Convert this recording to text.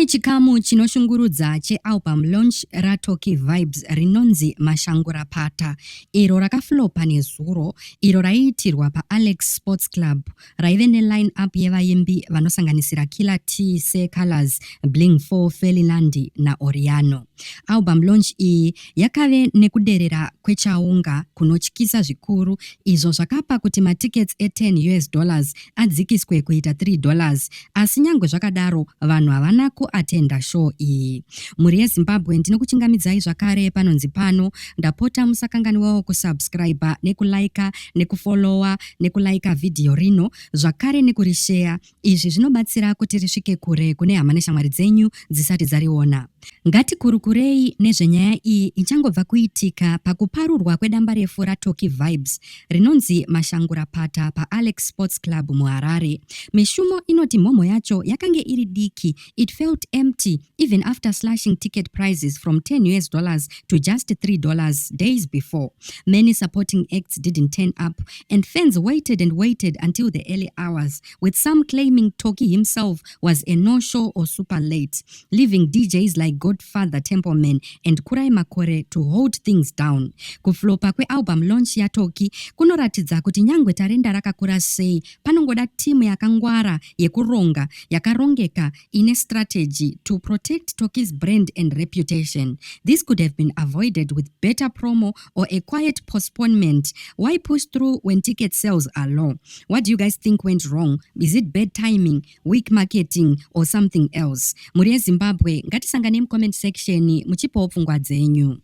Pane chikamu chinoshungurudza chealbum launch raTocky Vibes rinonzi Mashangurapata iro rakaflopa nezuro iro raiitirwa paAlex Sports Club raive neline up yevaimbi vanosanganisira Killer T, Seh Calaz, Bling 4, Feli Nandi naOriano. Album launch iyi yakave nekuderera kwechaunga kunotyisa zvikuru izvo zvakapa kuti matickets e10 US dollars adzikiswe kuita 3 dollars asi nyangwe zvakadaro vanhu havana kuatenda show iyi. Mhuri yeZimbabwe, ndinokuchingamidzai zvakare panonzi pano. Ndapota musakanganiwawo kusubscribe, nekulaika, nekufollowa, nekulaika vhidhiyo rino zvakare nekurisheya. Izvi zvinobatsira kuti risvike kure kune hama neshamwari dzenyu dzisati dzariona. Ngatikurukurei nezvenyaya iyi ichangobva kuitika pakuparurwa kwedambarefu raTocky Vibes rinonzi Mashangurapata paAlex Sports Club muHarare. Mishumo inoti mhomho yacho yakange iri diki. It felt empty even after slashing ticket prices from 10 US dollars to just $3 days before. Many supporting acts didn't turn up and fans waited and waited until the early hours, with some claiming Tocky himself was a no-show or super late, leaving DJs like Godfather Templeman and Kurai Makore to hold things down. Kuflopa kwealbum launch yaTocky kunoratidza kuti nyangwe tarenda rakakura sei, panongoda timu yakangwara, yekuronga, yakarongeka, ine strategy to protect Tocky's brand and reputation. This could have been avoided with better promo or a quiet postponement. Why push through when ticket sales are low? What do you guys think went wrong? Is it bad timing, weak marketing or something else? Mhuri yeZimbabwe, ngatisangane mucomment section muchipawo pfungwa dzenyu.